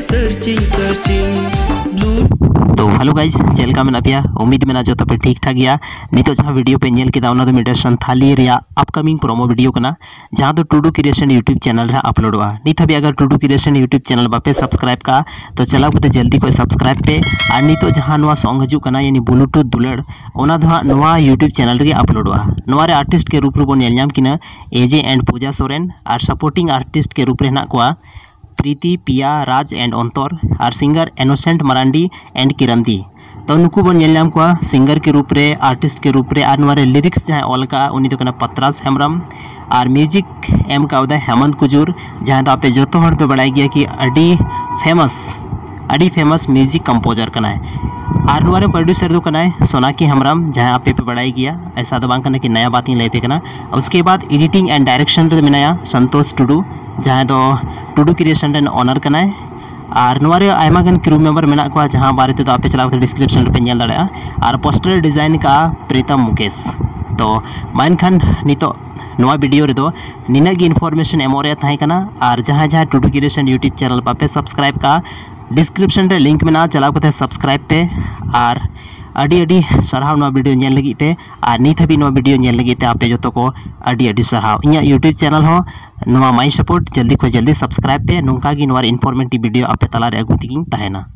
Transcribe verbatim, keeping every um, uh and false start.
Searching, searching, blue. ᱛᱚ hello guys, ᱪᱮᱫ ᱞᱮᱠᱟ ᱢᱮᱱᱟᱜ ᱯᱮᱭᱟ? ᱩᱢᱤᱫ ᱢᱮᱱᱟᱜᱼᱟ ᱡᱚᱛᱚ ᱯᱮ ᱴᱷᱤᱠ ᱴᱷᱟᱠ ᱜᱮᱭᱟ᱾ ᱱᱤᱛᱚᱜ ᱡᱟᱦᱟᱸ video ᱯᱮ ᱧᱮᱞ ᱠᱮᱫᱟ, ᱚᱱᱟ ᱫᱚ ᱢᱤᱫᱴᱮᱱ ᱥᱟᱱᱛᱷᱟᱞᱤ ᱨᱮᱭᱟᱜ upcoming promo video ᱠᱟᱱᱟ, ᱡᱟᱦᱟᱸ ᱫᱚ Tudu Creation YouTube channel ᱨᱮ uploadᱚᱜᱼᱟ᱾ ᱱᱤᱛ ᱦᱟᱹᱵᱤᱡ ᱟᱜᱟᱨ Tudu Creation YouTube channel ᱵᱟᱯᱮ subscribe ᱠᱟᱜᱼᱟ, ᱛᱚ ᱪᱟᱞᱟᱣ ᱠᱟᱛᱮ ᱡᱚᱞᱫᱤ ᱠᱷᱚᱱ subscribe ᱯᱮ᱾ ᱟᱨ ᱱᱤᱛᱚᱜ ᱡᱟᱦᱟᱸ ᱱᱚᱣᱟ song ᱦᱤᱡᱩᱜ ᱠᱟᱱᱟ, ᱭᱟᱱᱤ ᱵᱩᱞᱩᱴᱩᱛᱷ ᱫᱩᱞᱟᱹᱲ, ᱚᱱᱟ ᱫᱚ ᱦᱟᱸᱜ ᱱᱚᱣᱟ YouTube channel ᱨᱮᱜᱮ uploadᱚᱜᱼᱟ᱾ ᱱᱚᱣᱟ ᱨᱮ artist ᱠᱮ ᱨᱩᱯ ᱨᱮᱵᱚᱱ ᱧᱮᱞ ᱧᱟᱢ ᱠᱤᱱᱟ ᱮᱡᱮ and Puja Soren, R supporting artist ᱠᱮ ᱨᱩᱯ ᱨᱮ ᱦᱮᱱᱟᱜ ᱠᱚᱣᱟ ᱯᱨᱤᱛᱤ, ᱯᱤᱭᱟ, ᱨᱟᱡᱽ and ᱚᱱᱛᱚᱨ, ᱟᱨ singer Innocent ᱢᱟᱨᱟᱱᱰᱤ and ᱠᱤᱨᱟᱱᱫᱤ᱾ ᱛᱚ ᱱᱩᱠᱩ ᱵᱚᱱ ᱧᱮᱞ ᱧᱟᱢ ᱠᱚᱣᱟ singer ᱠᱮ ᱨᱩᱯ ᱨᱮ, artist ᱠᱮ ᱨᱩᱯ ᱨᱮ, ᱟᱨ ᱱᱚᱣᱟ ᱨᱮ lyrics ᱡᱟᱦᱟᱸᱭ ᱚᱞ ᱟᱠᱟᱫᱼᱟ, ᱩᱱᱤ ᱫᱚ ᱠᱟᱱᱟ ᱯᱟᱛᱨᱟᱥ ᱦᱮᱢᱵᱨᱚᱢ, ᱟᱨ music ᱮᱢ ᱠᱟᱣᱫᱟᱭ ᱦᱮᱢᱚᱱᱛ ᱠᱩᱡᱩᱨ, ᱡᱟᱦᱟᱸᱭ ᱫᱚ ᱟᱯᱮ ᱡᱚᱛᱚ ᱦᱚᱲ ᱯᱮ ᱵᱟᱲᱟᱭ ᱜᱮᱭᱟ ᱠᱤ ᱟᱹᱰᱤ famous, ᱟᱹᱰᱤ famous music composer ᱠᱟᱱᱟᱭ᱾ ᱟᱨ ᱱᱚᱣᱟ ᱨᱮ producer ᱫᱚ ᱠᱟᱱᱟᱭ ᱥᱳᱱᱟᱠᱤ ᱦᱮᱢᱵᱨᱚᱢ, ᱡᱟᱦᱟᱸᱭ ᱟᱯᱮ ᱯᱮ ᱵᱟᱲᱟᱭ ᱜᱮᱭᱟ, ᱮᱥᱟ ᱫᱚ ᱵᱟᱝ ᱠᱟᱱᱟ ᱠᱤ ᱱᱟᱭᱟ ᱵᱟᱛ ᱤᱧ ᱞᱟᱹᱭ ᱟᱯᱮ ᱠᱟᱱᱟ᱾ ᱩᱥᱠᱮ ᱵᱟᱫ editing and direction ᱨᱮ ᱢᱮᱱᱟᱭᱟ ᱥᱚᱱᱛᱳᱥ ᱴᱩᱰᱩ, ᱡᱟᱦᱟᱸᱭ ᱫᱚ Tudu Creation ᱨᱮᱱ owner ᱠᱟᱱᱟᱭ᱾ ᱟᱨ ᱱᱚᱣᱟ ᱨᱮ ᱟᱭᱢᱟ ᱜᱟᱱ crew member ᱢᱮᱱᱟᱜ ᱠᱚᱣᱟ, ᱡᱟᱦᱟᱸ ᱵᱟᱨᱮ ᱛᱮᱫᱚ ᱟᱯᱮ ᱪᱟᱞᱟᱣ ᱠᱟᱛᱮ description ᱨᱮᱯᱮ ᱧᱮᱞ ᱫᱟᱲᱮᱭᱟᱜᱼᱟ᱾ ᱟᱨ poster design ᱠᱟᱜᱼᱟ ᱯᱨᱤᱛᱚᱢ ᱢᱩᱠᱮᱥ᱾ ᱛᱚ ᱢᱟ ᱮᱱᱠᱷᱟᱱ ᱱᱤᱛᱚᱜ ᱱᱚᱣᱟ video ᱨᱮᱫᱚ ᱱᱤᱱᱟᱹᱜ ᱜᱮ information ᱮᱢᱚᱜ ᱨᱮᱭᱟᱜ ᱛᱟᱦᱮᱸ ᱠᱟᱱᱟ᱾ ᱟᱨ ᱡᱟᱦᱟᱸᱭ ᱡᱟᱦᱟᱸᱭ Tudu Creation YouTube channel ᱵᱟᱯᱮ subscribe ᱠᱟᱜᱼᱟ, description ᱨᱮ link ᱢᱮᱱᱟᱜᱼᱟ, ᱪᱟᱞᱟᱣ ᱠᱟᱛᱮ subscribe ᱯᱮ᱾ ᱟᱨ ᱟᱹᱰᱤ ᱟᱹᱰᱤ ᱥᱟᱨᱦᱟᱣ ᱱᱚᱣᱟ video ᱧᱮᱞ ᱞᱟᱹᱜᱤᱫ ᱛᱮ, ᱟᱨ ᱱᱤᱛ ᱦᱟᱹᱵᱤᱡ ᱱᱚᱣᱟ video ᱧᱮᱞ ᱞᱟᱹᱜᱤᱫ ᱛᱮ ᱟᱯᱮ ᱡᱚᱛᱚ ᱠᱚ ᱟᱹᱰᱤ ᱟᱹᱰᱤ ᱥᱟᱨᱦᱟᱣ᱾ ᱤᱧᱟᱹᱜ YouTube channel ᱦᱚᱸ ᱱᱚᱣᱟ My Support ᱡᱚᱞᱫᱤ ᱠᱷᱚᱱ ᱡᱚᱞᱫᱤ subscribe ᱯᱮ, ᱱᱚᱝᱠᱟ ᱜᱮ ᱱᱚᱣᱟ ᱨᱮ informative video ᱟᱯᱮ ᱛᱟᱞᱟᱨᱮ ᱟᱹᱜᱩ ᱛᱮᱜᱤᱧ ᱛᱟᱦᱮᱱᱟ᱾